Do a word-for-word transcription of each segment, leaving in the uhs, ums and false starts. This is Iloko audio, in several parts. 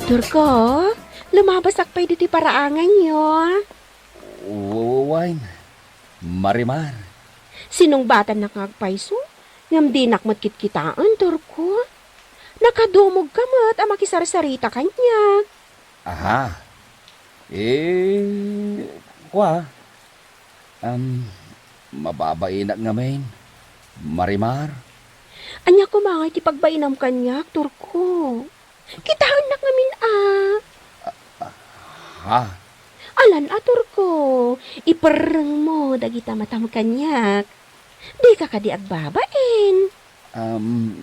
Turko, lumabasak pay ditoy paraanganyo. Wen, Marimar. Sinungbatannak nga agpayso, ngem dinak met kitkitaen, Turko. Nakadumogka met a makisarsarita kaniak. Aha. Eh, kua, am, mababainak ngamin, Marimar. Ania koma ngay ti pagbainam kaniak, Turko? Kitaennak ngamin a. Ha? Alan a, Turko, iperrengmo dagita matam kaniak. Dika kadi agbabain? Am,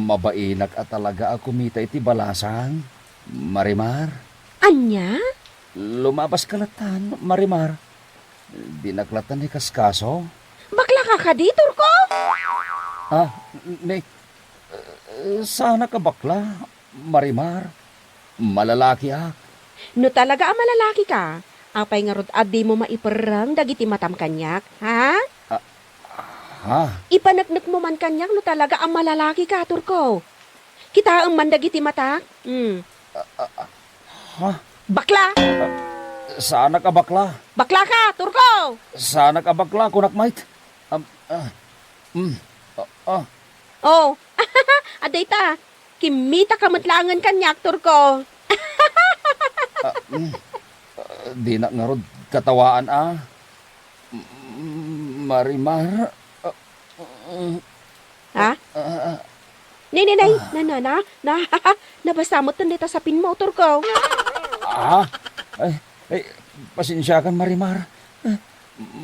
mabainak a talaga a kumita iti balasang, Marimar. Ania? Lumabaska lattan, Marimar. Dinak lattan ikaskaso. Baklaka kadi, Turko? Ah, ni, eh, saanak a bakla, Marimar. Malalakiak. No talaga a malalakika, apay ngarud a dimo maiperreng dagiti matam kaniak, ha? Ah, ha? Ipaneknekmo man kaniak no talaga a malalakika, Turko. Kitaem man dagiti matak. Hmm. Ah, ah, ah, ha? Bakla! Ah, saanak a bakla. Baklaka, Turko! Saanak a bakla, kunak met. Am, ah, mm, ah, ah. Oh, adda ita. Kimmitaka met laengen kaniak, Turko. Ah, mm. Ah, dinak ngarud katawaan, a. Mm, Marimar. Ah, mm. Ha? Ah, ah. Nay, nay, nay. Ah. Na, na, na, na. Nabasa met dayta sapinmo, Turko. Ah? Ay, ay, pasensiakan, Marimar. Eh,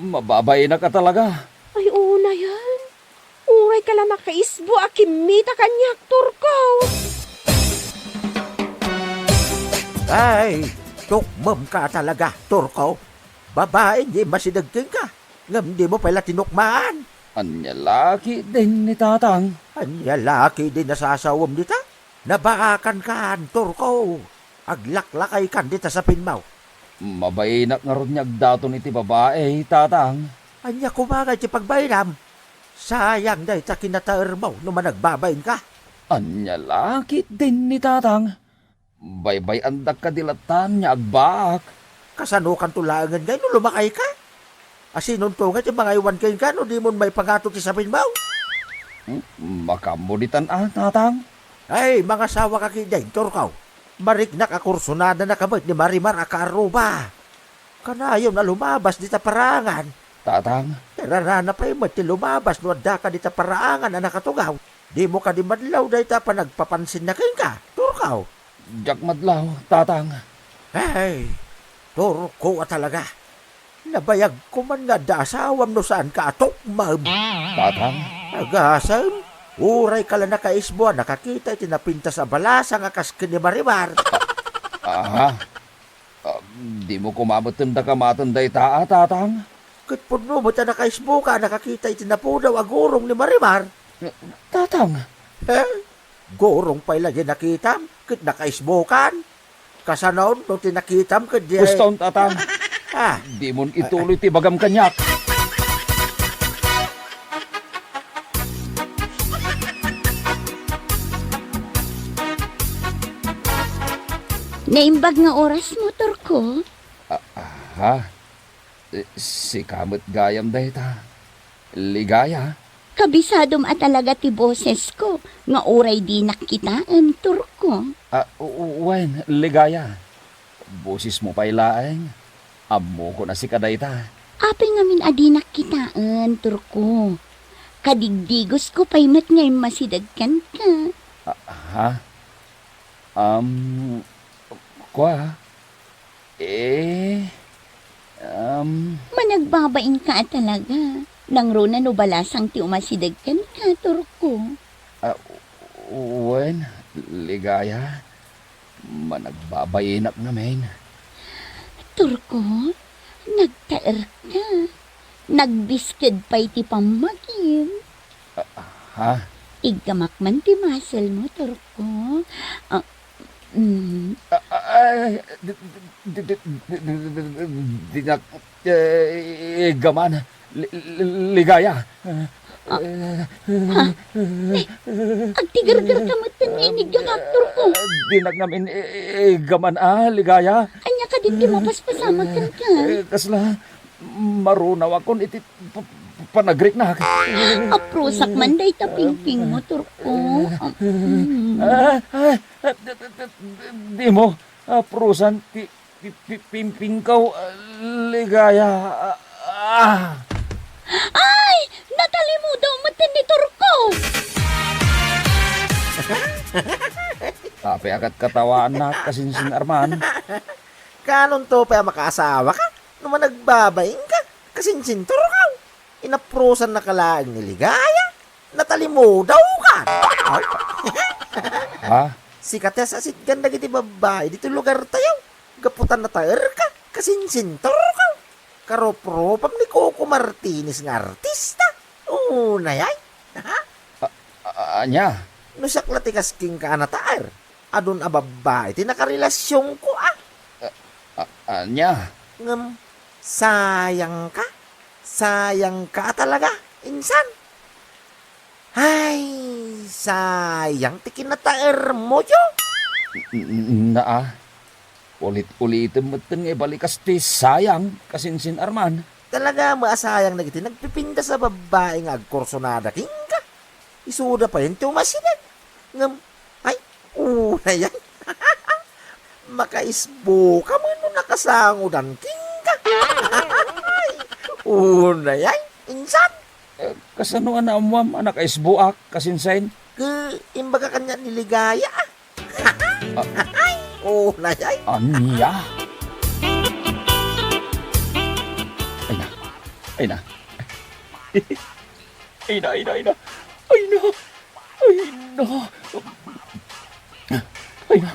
mababainak a talaga. Ay, oo na yan. Uray ka la nakaisbo a kimmita kaniak, Turko. Ay, tukmem ka talaga, Turko. Babaen ti immasideg kenka, ngem dimo pay la tinukman. Ania la ketdin ni Tatang? Ania la ketdin a sasawem dita? Nabaakankan, Turko. Aglaklakaykan dita sapinmo. Mabainak ngarud nga agdaton iti babai, Tatang. Ania koma ngay ti pagbainam? Sayang dayta kinataermo no managbabainka. Ania la ketdin ni Tatang? Baybay-andak kadi lattan nga agbaak. Kasanokanto laengen ngay no lumakayka? Asinonto ngay ti mangaywan kenka no dimon maipangato ti sapinmo? Hmm, makaammo ditan a, Tatang? Ay, mangasawaka ketdin, Turko. Mariknak a kursonadanaka met ni Marimar a kaarruba. Kanayon a lumabas dita paraangan. Tatang. Irarana pay met ti lumabas no addaka dita paraangan a nakatugaw. Dimo kadi madlaw dayta a panagpapansinna kenka, Turko? Diak madlaw, Tatang. Ay, Turko a talaga. Nabayagko man nga adda asawam no saanka a tukmem. Tatang? Agasem, uray ka la nakaisbo a nakakita iti napintas a balasang a kas ken ni Marimar. Aha. Ah, dimo koma met dakamaten dayta a, Tatang? Ket pudno met a nakaisboka a nakakita iti napudaw a gurong ni Marimar. Tatang! Eh? Gurong pay la diay nakitam ket nakaisbokan. Kasano no ti nakitam ket diay... Puston, Tatang. Ah. Dimon ituloy ti bagam kaniak. Naimbag nga orasmo, Turko. Ah, aha. Eh, sika met gayam dayta, Ligaya. Kabisadom a talaga ti bosesko nga uray dinak kitaen, Turko. Ah, u-, u-, wen, Ligaya. Bosesmo pay laeng. Ammokon a sika dayta. Apay ngamin a dinak kitaen, Turko? Kadigdigosko pay met nga immasideg kenka. Ah, ha? Um, kua? Eh, um, Managbabainka a talaga. Nangruna no balasang ti umasideg kenka, Turko. Ah, wen, Ligaya. Managbabainak ngamin. Turko, nagtaerka. Nagbisked pay ti pammagim. Ah, ha? Iggamak man ti muscle mo, Turko. Ah, mm. Ah, ah, ah, di, di, di, di, di, di, di, di, di, di, di, eh, iggaman. Li-, li-, Ligaya. Ah, Ah, ha? Ay, agtigergerka metten nga iniggamak, Turko. Dinak ngamin i-, i-, iggaman a, Ligaya. Ania kadi ti mapaspasamak kenka? Eh, kasla, marunawakon iti p-, p-, panagriknak. Aprusak man dayta pingpingmo, Turko. Mm. Ah, ah, ah, d-, d-, d-, d-, dimo aprusan ti Pi-, pi-, pingpingko, ah, Ligaya. Ah, ah. Ay! Natalimudaw metten ni Turko! Apay a katkatawaannak, kasinsin Arman? Kaanonto pay a makaasawaka no managbabainka, kasinsin Turko? Inaprusannaka laeng ni Ligaya. Natalimudawka. Ha? Sika ti asitgan dagiti babbai ditoy lugartayo. Gapu ta nataerka, kasinsinturka. Karuprupam ni Coco Martinez nga artista. Unay ay. A-, a-, ania? No siak la ti kas kenka a nataer, adun a babbai ti nakarelasionko a. A-, a-, ania? Ngem, sayangka. Sayangka a talaga, insan. Ay, sayang ti kinataermo, yo. N-, n-, naa. Ulit-ulitem metten nga ibalikas ti sayang, kasinsin Arman. Talaga met a sayang dagiti nagpipintas a babbai nga agkursunada kenka. Isuda payen ti umasideg. Ngem, ay, unay ay. Makaisbuka met no nakasangodan kenka. Unay ay, insan. Eh, kasano a naammoam a nakaisbuak, kasinsin? Ket imbaga kaniak ni Ligaya, a. Unay ay. Ania? Ay na. Ay na. Ay na, ay na, ay na. Ay na. Ay na. Ay na.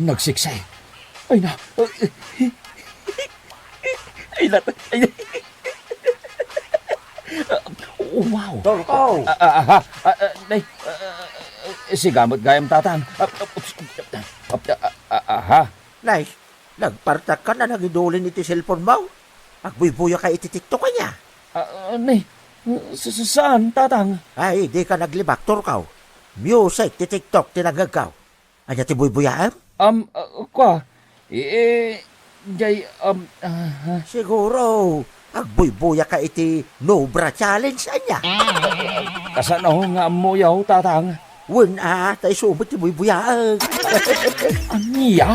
Nagsiksay. Ay na. Ay na. Ay na. Wow. Turko! Ah, ah, ah, ah, ah, nay, ah, ah, sigamet gayam, Tatang. Ah, ah, ah, ah, ah, ah, ah. Nay, nagpartakka a nangidulin iti cellphone-mo? Agbuybuyaka iti TikTok ania? Ah, ah, nay, sa-, sa-, saan, Tatang? Ay, dika naglibak, Turko. Music ti TikTok ti nangngegko. Ania ti buybuyaem? Am, ah, kua, i-, i-, jay, am, ah, ha? Siguro, agbuybuyaka iti No Bra Challenge, ania? Kasano nga ammoyo, Tatang? Wen, a, ta isu met ti buybuyaek. Ania?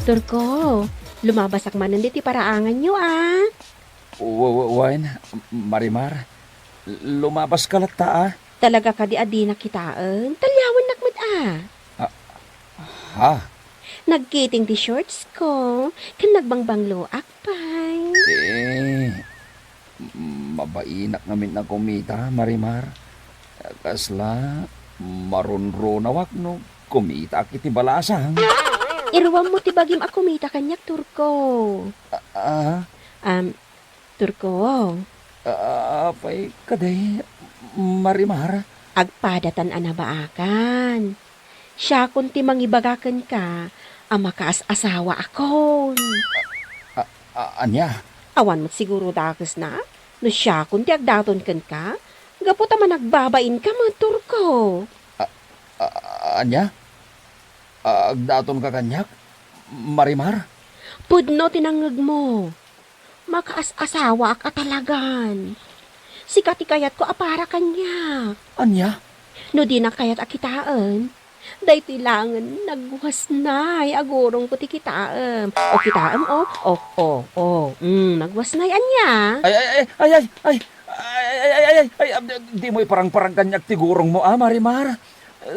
Turko, lumabasak manen ditoy paraanganyo, a. Wa-, wa-, wen, Marimar, lumabaska latta, a. Talaga kadi a dinak kitaen? Taliawennak met, a. Ah, ha? Nagkiting ti shorts ko, ken nagbangbangloak pay. Eh, mabainak ngamin a kumita, Marimar. Kasla, marunrunawak no kumitaak iti balasang. Iruammo ti bagim a kumita kaniak, Turko. Ah, ah? Um, Turko. Ah, apay kadi, Marimar? Agpadatan a nabaakan. Siakon ti mangibaga kenka a makaas-asawaakon. A-, a-, ania? Awan met siguro dakesna no siakon ti agdaton kenka, gapu ta managbabainka met, Turko. A-, a-, ania? Agdatonka kaniak, Marimar? Pudno ti nangngegmo. Makaas-asawaak a talagan. Sika ti kayatko a para kaniak. Ania? No dinak kayat a kitaen, daytoy laengen nagwasnay a gurongko ti kitaem. O, kitaem, o. O, o, o. Mm, nagwasnay, ania? Ay, ay, ay, ay, ay, ay, ay, ay, ay, ay, ay, ay, ah, di mo iparangparang kaniak ti gurongmo, a, Marimar.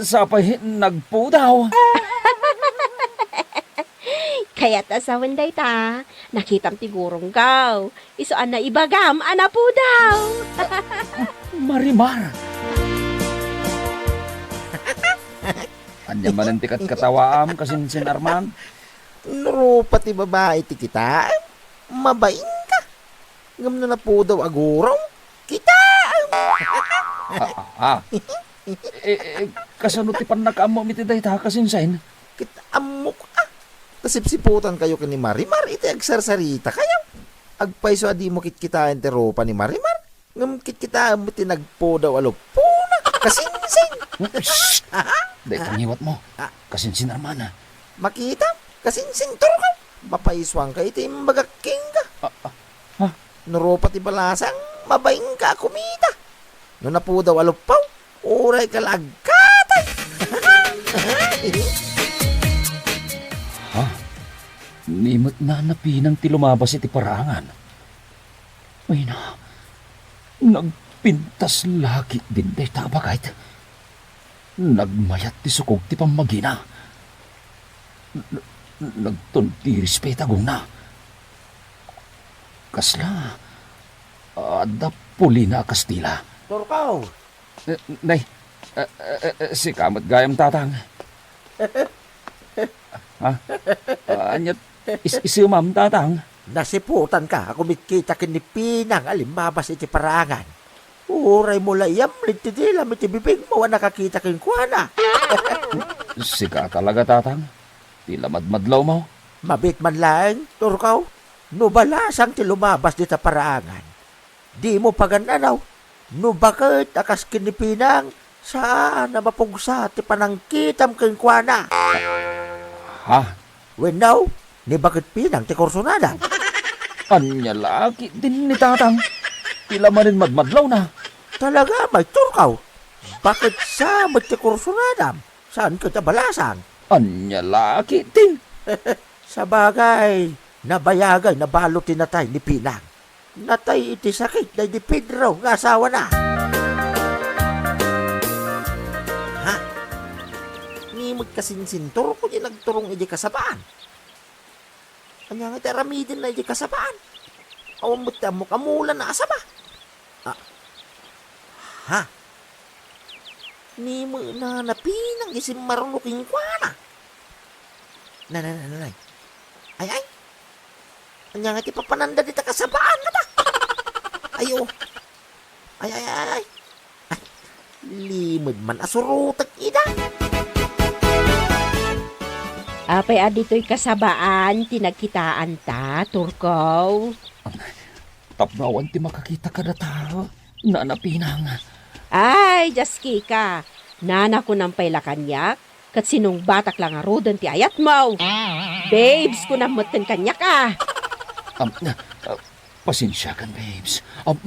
Sapay nagpudaw. Kayat a sawen dayta, nakitam ti gurongko. Isu a naibagam a napudaw. Marimar! Ania manen ti katkatawaam, kasinsin Arman? Nurupay ti babai ti kitaem, mabainka. Ngem no napudaw a gurong, kitaem. Ah, ah, ah. Eh, eh, kasano ti pannakaammoam iti dayta, kasinsin? Ket ammok a, nasipsiputankayo ken ni Marimar iti agsarsarita kayo. Agpayso a dimo kitkitaen ti rupa ni Marimar, ngem kitkitaem met ti nagpudaw a luppona. Kasinsin! Shh! Aha? Dayta ngiwatmo. Ah. Kasinsin, Armana. Makita? Kasinsin, Turkaw. Mapaysuanka iti imbagak kenka. Ah, ah. Ha? No rupa ti balasang, mabainka a kumita. No napudaw a luppaw, urayka la agkatay. Ha? Ni met Nana Pinang ti lumabas iti paraangan. Ay na, nagpintas la ketdin dayta a baket. Nagmayat ti sukog ti pammagina. N-, nagtuntiris pay ti agongna. Kasla, adda pulina a Kastila. Turkaw! Eh, nay, eh, eh, eh, sika met gayam, Tatang. Ha? Ah, ania, is-, isemam, Tatang? Nasiputanka a kumitkita ken ni Pinang a limmabas iti paraangan. Uraymo la iyamlid ti dilam iti bibingmo a nakakita kenkuana. Sika talaga, Tatang? Ti la madmadlawmo? Mabiit man laeng, Turkaw, no balasang ti lumabas dita paraangan. Dimo pagan-anaw no baket a kas ken ni Pinang saan a mapugsa ti panangkitam kenkuana. Ha? Wenno, ni baket Pinang ti kursunadam. Ania la ketdin ni Tatang? Ti la manen madmadlawna. Talaga, Turkaw. Baket sa met ti kursunadam. Saan ket a balasang? Ania la ketdin? Sabagay, nabayagay na balut ti natay ni Pinang. Natay iti sakit daydi Pedro nga asawana. Ha? Ni met kasinsinturko ti nagturong iti kasabaan. Ania nga ti aramidenna iti kasabaan? Awan met ti ammok a mulana a saba. Ah. Ha? Ni met Nana Pinang ti simmaruno kenkuana. Nay, nay, nay, nay. Ay, ay. Ania nga ti papananda dita kasabaan, ata? Ay, oo. Ay, ay, ay, ay. Ay, limed man a surotek ida. Apay a ditoy kasabaan ti nagkitaanta, Turkaw? Tapno awan ti makakita kadata, Nana Pinang. Ay, diaskika. Nana, kunam pay la kaniak, ket sinungbatak la ngaruden ti ayatmo. Babes, kunam met ken kaniak a. Am, ah, pasensiakan, babes. Am,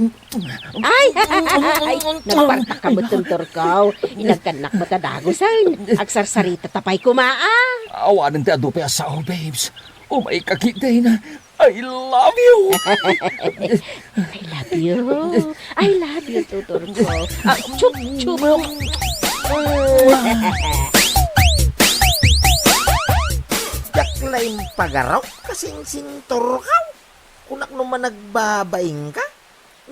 Ay, ay, nagpartak ka met, Turkaw. Inagkannak met a dagusen. Agsarsarita ta pay koma a. Awanen ti adu pay a sao, babes. Umayka ketdin. I love you. I love you. I love you too, Turkaw. Ah, chup, chup. Diak la impagarup kasinsin, Turkaw. Kunak no managbabain ka,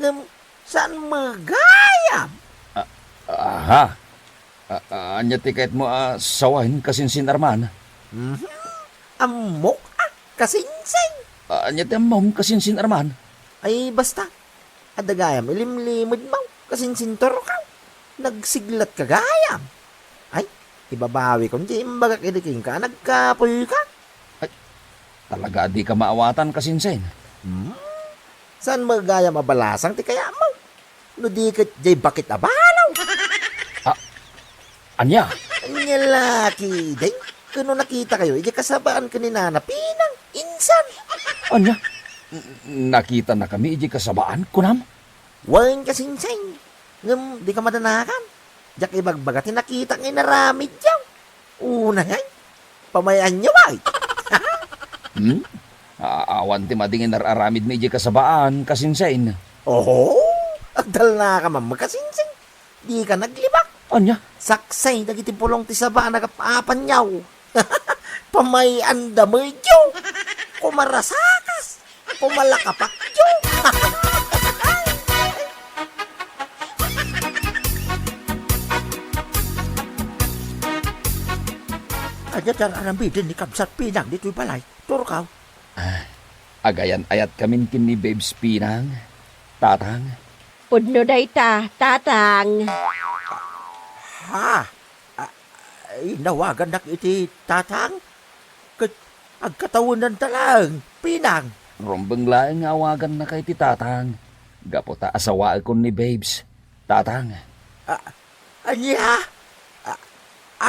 ngem saan met gayam? Ah, aha. Ah, ah, ania ti kayatmo a sawen kasinsin, Arman? Mhm. Ammok a, kasinsin. Ah, ania ti ammom kasinsin, Arman? Ay, basta. Adda gayam ilimlimedmo kasinsin, Turkaw. Nagsiglatka gayam. Ay, ibabawikon ti imbagak idi kenka a nagkapuyka. Ay, talaga a dika maawatan kasinsin. Hmm? Saan met gayam a balasang ti kayatmo? No di ket diay baket a balo. Ah, ania? Ania la ketdin? Ket no nakitakayo idiay kasabaan ken ni Nana Pinang, insan. Ania? N-, nakitanakami idiay kasabaan, kunam? Wen, kasinsin. Ngem dika madanagan. Diak ibagbaga ti nakitak nga inaramidyo. Unay, pamay-anyo, ay. Hmm? A-, awan ti madi nga inar-aramidmi idiay kasabaan, kasinsin. Oho, agdalnaka man, kasinsin. Dika naglibak. Ania? Saksay dagiti pulong ti saba a nagap-apanyo. Pamay-anda medio. Kumarasakas. Kumalakapakyo. Ania ti ar-aramiden ni Kabsat Pinang ditoy balay, Turkaw? Ah, agayan-ayatkamin ken ni Babes Pinang, Tatang. Pudno dayta, Tatang. Ha? Ah, Inawagannak iti tatang, ket agkatawenanta laeng, Pinang. Rumbeng laeng nga awagannaka iti tatang, gapu ta asawaekon ni Babes, tatang. A-, ania? A-,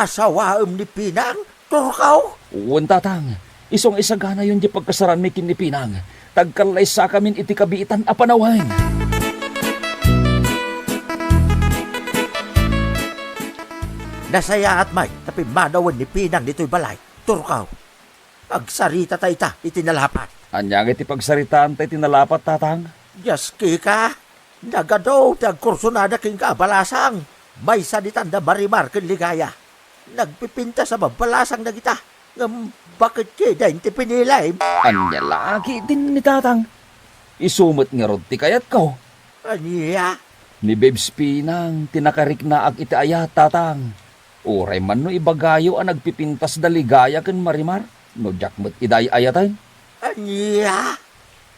asawaem ni Pinang, Turkaw? Wen, tatang. Isu nga isaganayon ti pagkasaranmi ken ni Pinang, ta agkallaysakamin iti kabiitan a panawen. Nasayaat met ta pimmanawen ni Pinang ditoy balay, Turkaw. Agsarita ta ita iti nalapat. Ania nga iti pagsaritaanta iti nalapat, tatang? Dias kika, nagadu ti agkursunada kenka a balasang. Maysa ditan da Marimar ken Ligaya. Nagpipintas a babbalasang dagita. Ngem baket kadi ti pinilim? Ania la ketdin ni tatang? Isu met ngarud ti kayatko. Ania? Ni Babes Pinang ti nakariknaak iti ayat, tatang. Uray man no ibagayo a nagpipintas da Ligaya ken Marimar, no diak met ida ay-ayaten. Ania?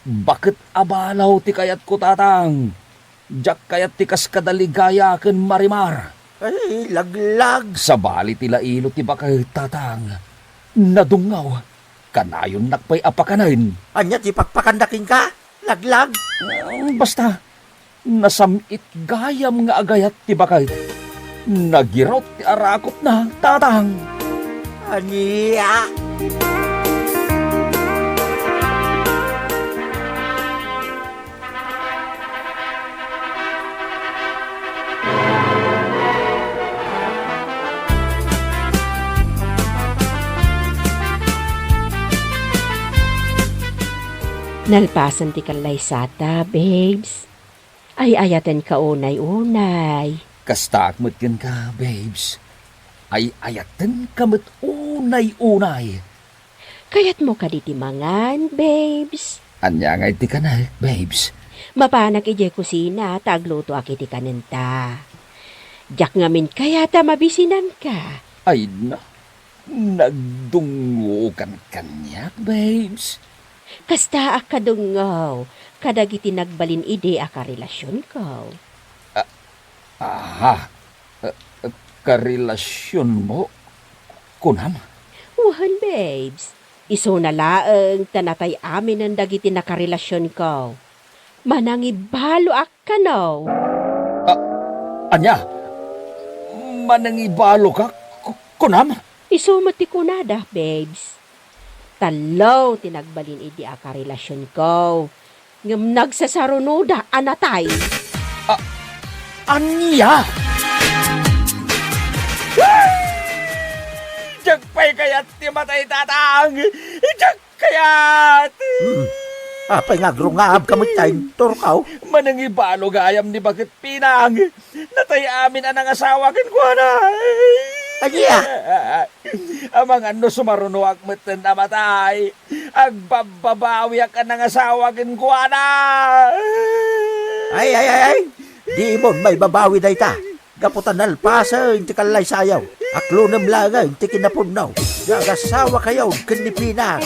Baket a balaw ti kayatko, tatang. Diak kayat ti kas kada Ligaya ken Marimar. Ay, laglag. Sabali ti lailo ti baket, tatang. Nadungngaw. Kanayonnak pay a pakanen. Ania ti pakpakanda kenka? Laglag? Mm, basta, nasam-it gayam nga agayat ti baket. Nagirut ti arakupna, tatang. Ania? Nalpasen ti kallaysata, babes. Ay-ayatenka unay-unay. Kastaak met kenka, babes. Ay-ayatenka met unay-unay. Kayatmo kadi ti mangan, babes? Ania ngay ti kanek, babes? Mapanak idiay kusina ta aglutoak iti kanenta. Diak ngamin kayat a mabisinanka. Ay na, nagdungngokan kaniak, babes. Kastaak kadungngaw kadagiti nagbalin idi a karelasionko. Ah, aha. Eh, eh, karelasionmo? Kunam? Wen, babes. Isuna laeng ta natay-aminen dagiti nakarelasionko. Manangibaloak kano. Ah, ania? Manangibaloka? Ku-, kunam? Isu met ti kunada, babes. Tallo ti nagbalin idi a karelasionko. Ngem nagsasarunoda a natay. A-, ania? Diak pay kayat ti matay, tatang! Diak kayat! Hmm. Apay nga agrungaabka met tay, Turkaw? Manangibalo gayam ni Baket Pinang. Natay amin a nangasawa kenkuana. Ania? Amangan no sumarunoak metten a matay, agbabbabawiak a nangasawa kenkuana. Ay, ay, ay, ay! Dimon maibabawi dayta. Gapu ta nalpasen ti kallaysayo. Aklonem laengen ti kinapudno nga agasawakayo ken ni Pinang.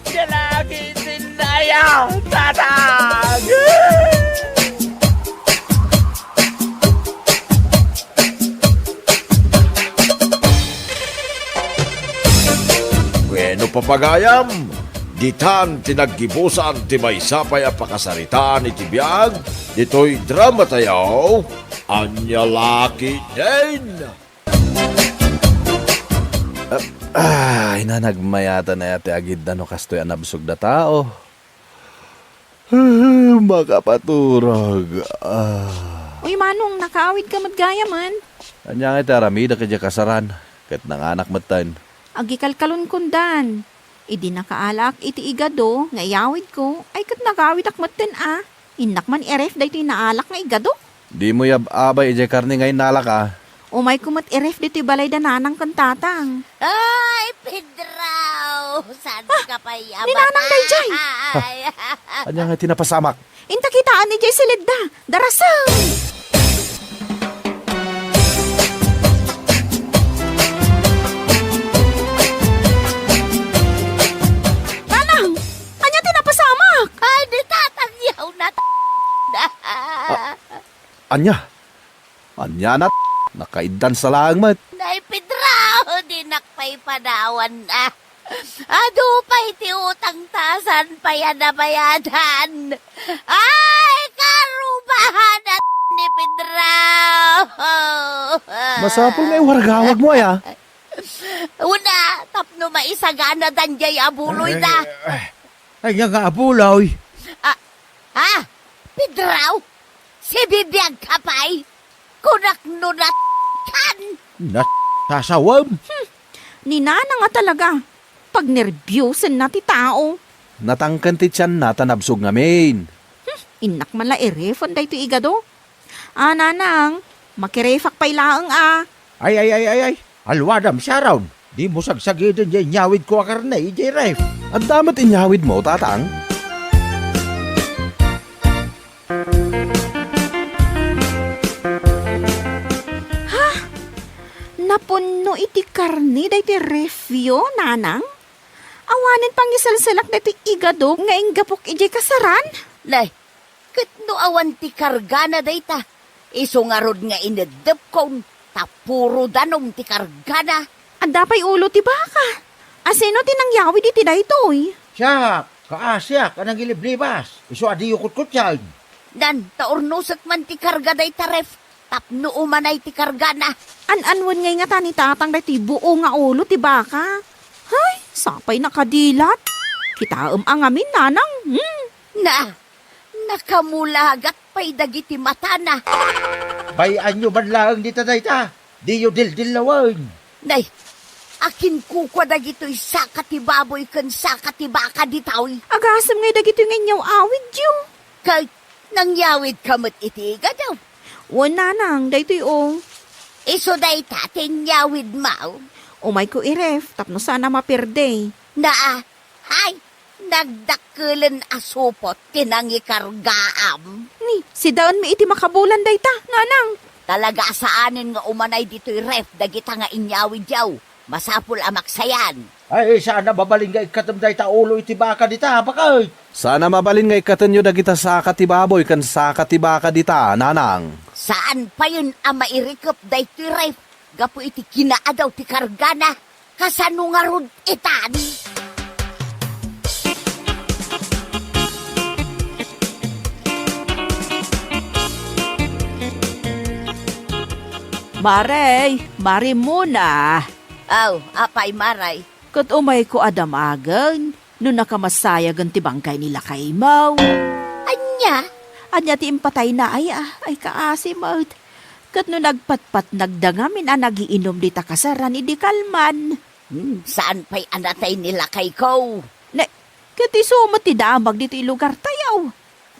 Jalaki ti naya, tatang! Bueno, papagayam, ditan ti naggibusan ti maysa pay a pakasaritaan iti biag ditoy drama tayo, Ania La Ketdin. Ah, ay, nanagmayatan aya ti agidda no kastoy a nabsog da tao. Ah, makapaturog. Ah. Uy, Manong, nakaawidka met gayamen. Ania nga iti aramidek idiay kasaran, ket nanganak metten. Agikalkalonkondan. Idi nakaalaak iti igado nga iyawidko, ay ket nagawidak metten a. Innak man iref daytoy naalak nga igado. Dimo yab-abay idiay karne nga innalak a. Umayko met iref ditoy balay da nanang ken tatang. Ay, Pedro! Saan ka pay ni nanang daydiay? Ania nga ti napasamak? Inta kitaan idiay silidda. Darasem! Nanang! Ania ti napasamak? Ay, ni tatang yaw na. Ah, ania? Ania na? Nakaiddan sa laeng met. Nay, Pedro, dinak pay panawan, ah. Adu pay ti utang ta saan pay a nabayadan. Ay, karubahan ni Pedro! Masapul nga iwaragawag mo, aya? Una, tapno maisagana daydiay a buloy da. Ay, ay, ay, nga nga a buloy? Ah, ha? Pedro? Sibibiag ka pay? Kunak no nat-, kan? Natasawem? Hmm, ni Nanang a talaga. Pagnerbiosen na ti tao. Natangken ti tianna ta nabsog ngamin. Hmm, innak man la irefen daytoy igado. Ah, Nanang, makirefak pay laeng a. Ay, ay, ay, ay, ay. Alwadam, Sharon. Dimo sagsagiden diay inyawidko a karne idiay ref. Adda met inyawidmo, Tatang? Ha? Napunno iti karne daytoy refyo, Nanang? Awanen pangiselselak daytoy igado nga inggapok idiay kasaran? Nay, ket no awan ti kargana dayta, isu ngarud nga ineddepkon, ta puro danum ti kargana. Adda pay ulo ti baka. Asino ti nangyawid iti daytoy? Siak, kaasiak a nangiliblibas, isu a diyo kutkutseng. Nan, ta urnosek man ti karga dayta ref, tapno umanay ti kargana. An-anwen ngay ngata ni Tatang daytoy buo nga ulo ti baka? Hay, sapay nakadilat. Kitaem a ngamin, Nanang. Hmm. Na, nakamulagat pay dagiti matana. Bay-anyo man laeng dita dayta. Diyo dildillawen. Nay, akin kukua dagitoy saka ti baboy ken saka ti baka ditoy? Agasem ngay dagitoy nga inyaw-awidyo. Ket nangyawidka met iti igado? Wen, Nanang, daytoy, o. Isu dayta ti inyawidmo? Umayko iref tapno saan a mapierde. Naa, hay, nagdakkelen a supot ti nangikargaam. Ni, sidaenmi iti makabulan dayta, Nanang. Talaga a saanen nga umanay ditoy ref dagita nga inyawidyo. Masapul a maksayan. Ay, saan a mabalin nga ikkatem dayta ulo iti baka dita, baket? Saan a mabalin nga ikkatenyo dagita saka ti baboy ken saka ti baka dita, Nanang? Saan payen a mairikep daytoy ref gapu iti kinaadaw ti kargana? Kasano ngarud itan? Marey, Mari Mona. Aw, apay, Marey? Ket umayko a damagen no nakamassayagen ti bangkay ni lakaymo. Ania? Ania ti impatayna, aya? Ay, kaasi met. Ket no nagpatpatnagda ngamin a nagiinum dita kasaran idi kalman. Hmm, saan pay a natay ni lakayko? Ne, ket isu met ti damag ditoy lugartayo.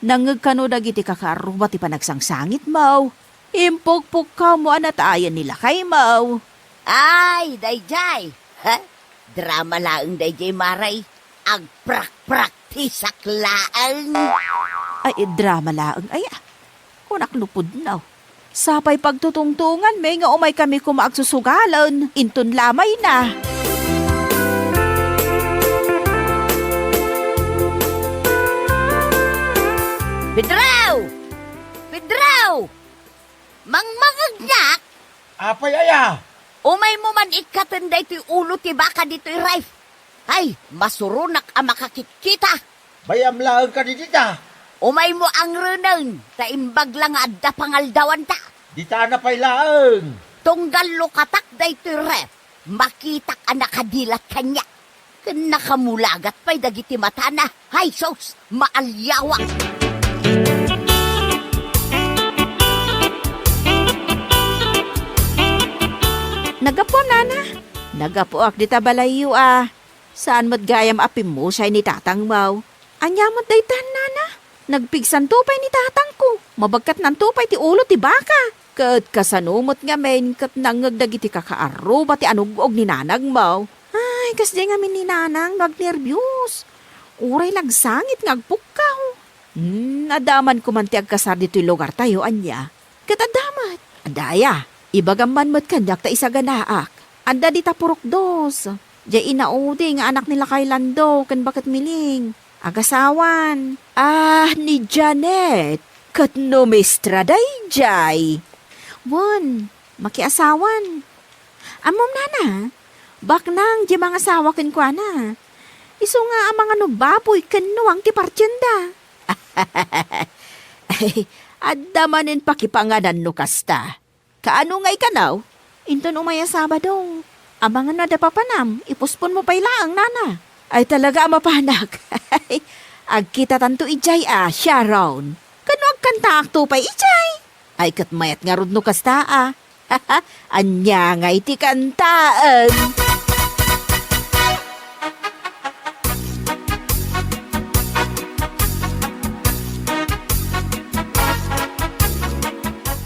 Nangngeg kano dagiti kakaarruba ti panagsangsangitmo. Impukpukkawmo a natayen ni lakaymo. Ay, daydiay. Ha? Drama laeng daydiay, Marey. Agprakpraktisak laeng. Ay, drama laeng, aya. Kunak no pudno. Sapay pagtutungtonganmi nga umaykami koma agsusugalen inton lamayna. Pedro! Pedro! Mangmangegnak? Apay aya? Umaymo man ikkaten daytoy ulo ti baka ditoy ref. Ay, masuronak a makakitkita. Bay-am laeng kadi dita? Umaymo angrenen, ta imbag la nga adda pangaldawanta. Ditana pay laeng. Tunggal lukatak daytoy ref, makitak a nakadilat kaniak. Ken nakamulagat pay dagiti matana. Hay sus, maaliawak! Naggapuam, Nana. Naggapuak dita balayyo a. Saan met gayam a pimmusay ni tatangmo. Ania met daytan, Nana? Nagpigsanto pay ni tatangko. Mabagkatnanto pay ti ulo ti baka. Ket kasano met ngamin ket nangngeg dagiti kakaarruba ti anug-og ni nanangmo? Ay, kasdiay ngamin ni nanang no agnerbios. Uray la agsangit nga agpukkaw. Hmm, adda man koman ti agkasar ditoy lugartayo, ania? Ket adda met. Adda aya, ibagam man met kaniak ta isaganaak. Adda dita purok dos. Diay inaudi nga anak ni lakay Lando ken baket Miling. Agasawan. Ah, ni Janet. Ket no mistra daydiay. Wen, Makiasawan. Ammom, nana, baknang diay mangasawa kenkuana. Isu nga amangan no baboy ken nuang ti partienda. Ay, adda manen pakipanganan no kasta. Kaano nga ikanaw? Inton umay a Sabado. Amangan no adda papanam, ipusponmo pay laeng, nana. Ay, talaga a mapanak. Agkitatanto idiay a, Sharon. Ken no agkantaakto pay idiay. Ay, ket mayat ngarud no kasta a. Ania ngay ti kantaen?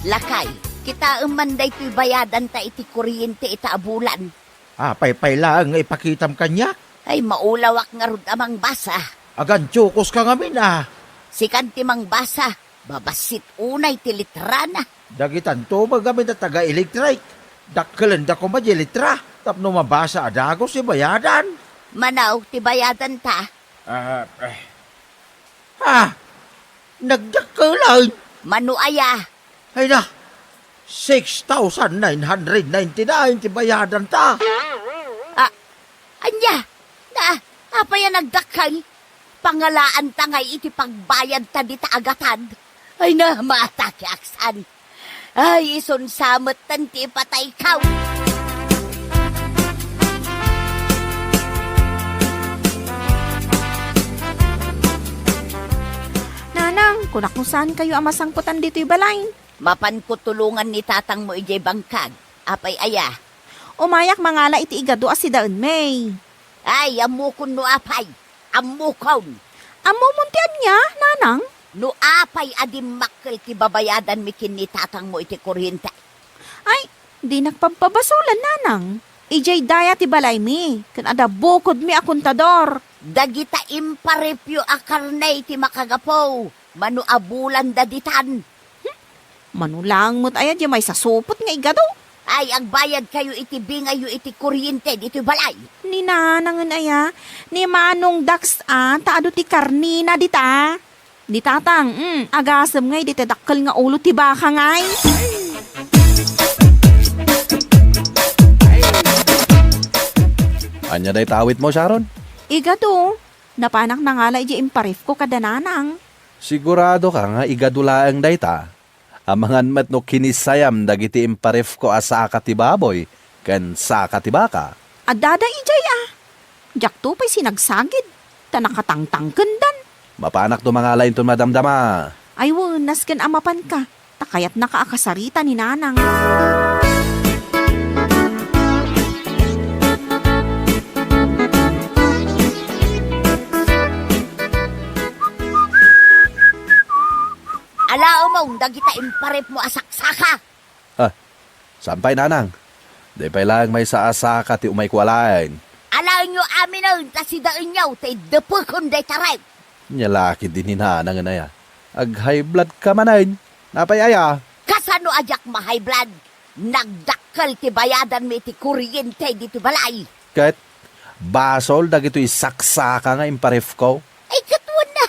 Lakay, kitaem man daytoy bayadanta iti kuryente ita a bulan. Apay pay laeng nga ipakitam kaniak? Ay, maulawak ngarud a mangbasa. Agantiokoska ngamin a. Sikan ti mangbasa, babassit unay ti litrana. Dagitanto met ngamin a taga-electric. Dakkelenda koma diay litra tapno mabasa a dagus ti bayadan. Manaw ti bayadanta? Ah, eh. Ah! Nagdakkelan! Mano aya? Ay na, six thousand nine hundred ninety-nine ti bayadanta. Ah, ania? Na, apay a nagdakkel? Pangalaanta ngay iti pagbayadta dita a gatad? Ay na, mata ti aksan. Ay, isunsa metten ti ipataykaw. Nanang, kunak no saan kayo a masangputan ditoy balay. Mapanko tulongan ni tatangmo idiay bangkag. Apay aya? Umayak mangala iti igado a sidaen, May. Ay, ammokon no apay. Ammokon. Ammomon ti ania, nanang? No apay a dimmakkel ti babayadanmi ken ni tatangmo iti kuryente. Ay, dinak pabpabasolan, nanang. Idiay daya ti balaymi, ken adda bukodmi a kontador. Dagita imparipyo a karne ti makagapu, mano a bulanda ditan. Hmm? Mano laeng met aya diay maisasupot nga igado? Ay, agbayadkayo iti bingayyo iti kuryente ditoy balay. Ni nanangen aya, ni Manong Dax a, ta adu ti karnina dita. Ni tatang, mm, agasem ngay dita dakkel nga ulo ti baka ngay. Ania dayta awitmo, Sharon? Igado, napanak nangala idiay imparipko kada nanang. Siguradoka nga igado laeng dayta? Amangan met no kinissayam dagiti imparipko a saka ti baboy ken saka ti baka. Addada idiay a. Diakto pay sinagsagid, ta nakatangtangkendan. Mapanakto mangala inton madamdama. Ay wen, nasken a mapanka, ta kayatnaka a kasarita ni nanang. Alaemon dagita imparipmo a saksaka. Ah, saan pay, nanang? Di pay laeng maysa a saka ti umayko alaen. Alaenyo aminen ta sidaenyo ti iddepekon dayta rep. Nia la ketdi ni nanangen aya. Ag-high blood ka manen. Napay aya? Kasano a diak ma-high blood? Nagdakkel ti bayadanmi iti kuryente ditoy balay. Ket basol dagitoy saksaka nga imparipko. Ay, ket wen a.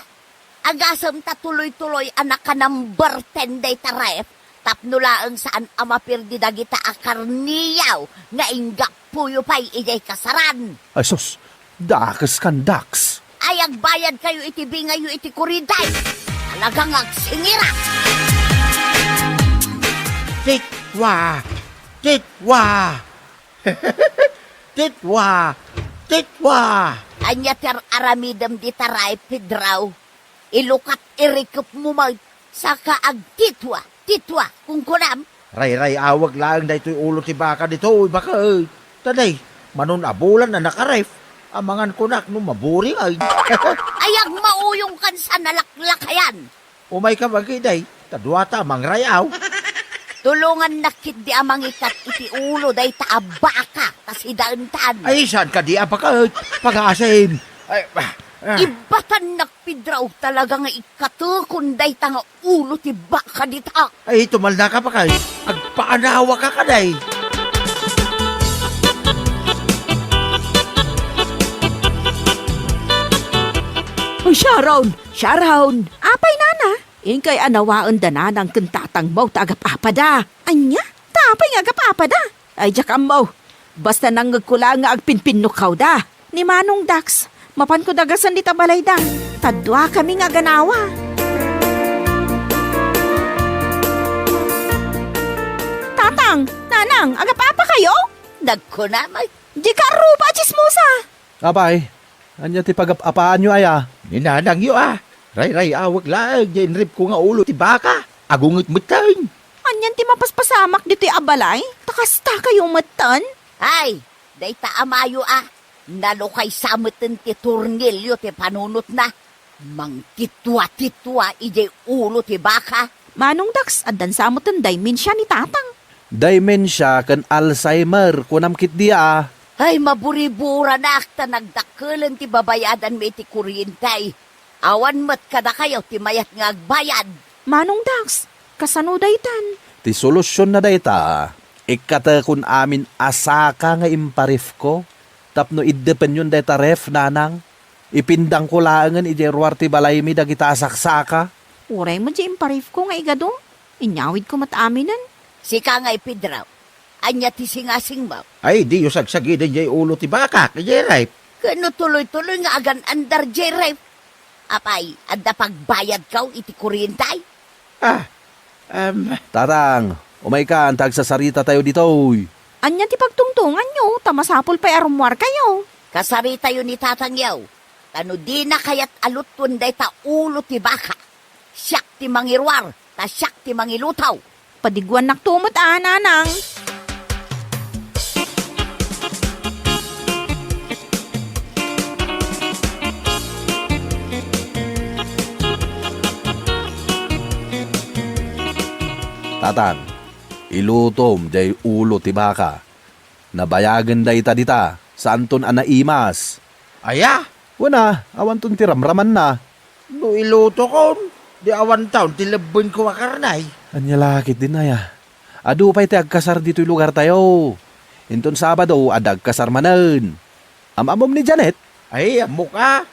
Agasem ta tuloy-tuloy a naka-number ten dayta rep tapno laeng saan a mapirdi dagita a karniyo nga inggapuyo pay idiay kasaran. Ay sus, dakeskan, Dax. Ay, agbayadkayo iti bingayyo iti kuryente. Talaga nga agsingirak. Titwa! Titwa! Titwa! Titwa! Ania ti ar-aramidem dita rep, Pedro? Ilukat irikepmo met, saka agtitwa, titwa, kunkunam? Rayray-awek laeng daytoy ulo ti baka ditoy, baket. Ta nay, manon a bulan a nakaref, amangan kunak no maburing ay. Ay, agmauyongkan sa nalaklakayan. Umayka magi, day, ta duata a mangray-aw. Tulongannak ketdi a mangikat iti ulo dayta a baka ta sidaentan. Ay, saan kadi a baket? Pagaasim. Ay, ah, ah. Ibbatannak, Pedro, talaga nga ikkatekon dayta nga ulo ti baka dita. Ay, tumaldaka, baket. Agpaanawaka kadi. Ay, Sharon! Sharon! Apay, nana? Inkay a nawaen da nanang ken tatangmo ta agap-apada. Ania? Ta Apay nga agapapada? Ay, diak ammo. Basta nangngegko laeng nga agpinpinnukawda. Ni Manong Dax, mapanko dagasen dita balayda. Ta duakami nga aganawa. Tatang, Nanang, agapapakayo? Nagkunam, ay. Dika ruba a tsismosa. Apay, ania ti pagap-apaanyo aya? Ni nanangyo a. Rayray-awek laeng diay inripko nga ulo ti baka. Agunget metten. Anian ti mapaspasamak ditoy a balay? Ta kastakayo metten? Ay, dayta amayo a. Nalukaysa metten ti tornilyo ti panunotna. Mangtitua-titua idiay ulo ti baka. Manong Dax, addan sa metten dementia ni Tatang. Dementia ken Alzheimer, kunam ketdi a. Ay, maburiburanak ta nagdakkelen ti babayadanmi iti kuryente. Awan met kadakayo ti mayat nga agbayad. Manong Dax, kasano daytan? Ti solusionna dayta, ikkatekon amin a saka nga imparefko tapno iddepenyon dayta ref, nanang. Ipindangko laengen idiay ruar ti balaymi dagita a saksaka. Uray met diay imparefko nga igado, inyawidko met aminen. Sika nga ipidraw, ania ti singasingmo? Ay, diyo sagsagiden diay ulo ti baka idiay ref. Ken no tuloy-tuloy nga agan-andar diay ref, apay, adda pagbayadkaw iti kuryente? Ah, em. Tatang, umaykan ta agsasaritatayo ditoy. Ania ti pagtungtonganyo, ta masapul pay a rummuarkayo? Kasaritayo ni tatangyo, ta no dina kayat a lutuen dayta ulo ti baka, siak ti mangiruar, ta siak ti mangiluto. Padiguannakto met a, nanang. Tatang, ilutom diay ulo ti baka. Nabayagen dayta dita, saanton a naimas. Aya? Wen a, awanton ti ramramanna. No ilutokon, di awanton ti lebbenko a karne. Ania la ketdin aya? Adu pay ti agkasar ditoy lugartayo. Inton Sabado, adda agkasar manen. Am-ammom ni Janet? Ay, ammok a.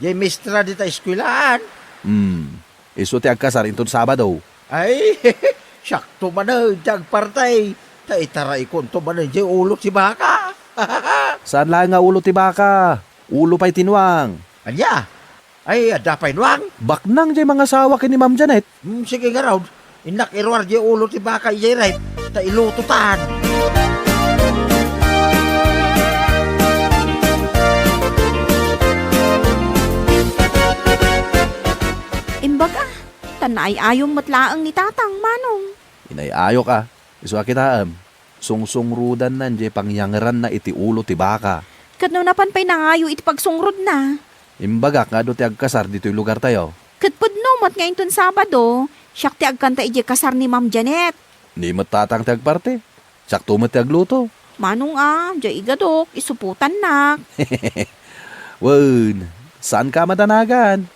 Diay maestra dita eskuelaan. Hmm. Isu ti agkasar inton Sabado. Ay, siakto manen ti agparte. Ta itaraykonto manen diay ulo ti baka. Saan laeng nga ulo ti baka. Ulo pay ti nuang. Ania? Ay, adda pay nuang? Baknang diay mangasawa ken ni Ma'am Janet. Hmm, sige ngarud. Innak iruar diay ulo ti baka idiay ref, ta ilutotan. Imbag a, ta naay-ayom met laeng ni Tatang, Manong. Inay-ayok a, isu a kitaem, sungsungrodanna diay pangyangeranna iti ulo ti baka. Ket no napan pay nangayo iti pagsungrodna? Imbagak nga adu ti agkasar ditoy lugartayo. Ket pudno met nga inton Sabado, siak ti agkanta idiay kasar ni Ma'am Janet. Ni met Tatang ti agparte. Siakto met ti agluto. Manong a, diay igadok, isupotannak. Wen, saanka a madanagan.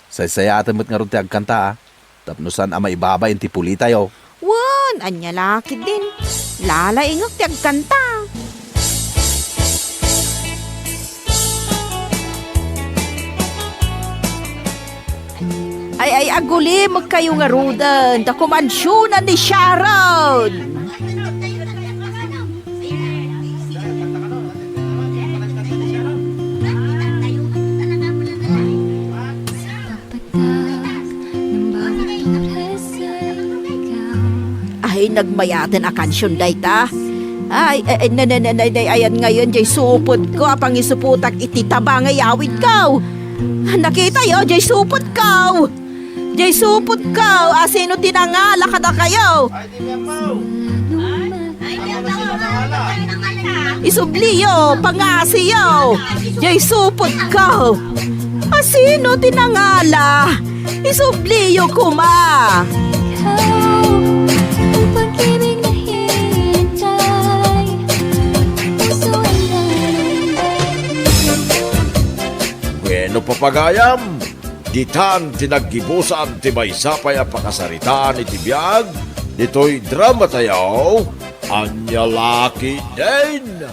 Saysayaten met ngarud ti agkanta a, tapno saan a maibabain ti pulitayo. Wen, ania la ketdin. Lalaingek ti agkanta. Ay, ay, agulimekkayo ngaruden ta kumansionan ni Sharon. Ay, nagmayaten a kansion dayta. Ay, ay, ay, na, na, na, na, na, ayan ngayon, jay supotko a pangisupotak iti taba nga iyawidko. Nakitayo, jay supotko. Jay supotko, asino ti nangala kadakayo? Isubliyo, pangaasiyo. Jay supotko. Asino ti nangala? Isubliyo koma. Ikaw, ang pag-ibig na hinihintay. Puso ang nalulumbay. Bueno, papagayam, ditan ti naggibusan ti maysa pay a pakasaritaan iti biag ditoy dramatayo, Ania La Ketdin.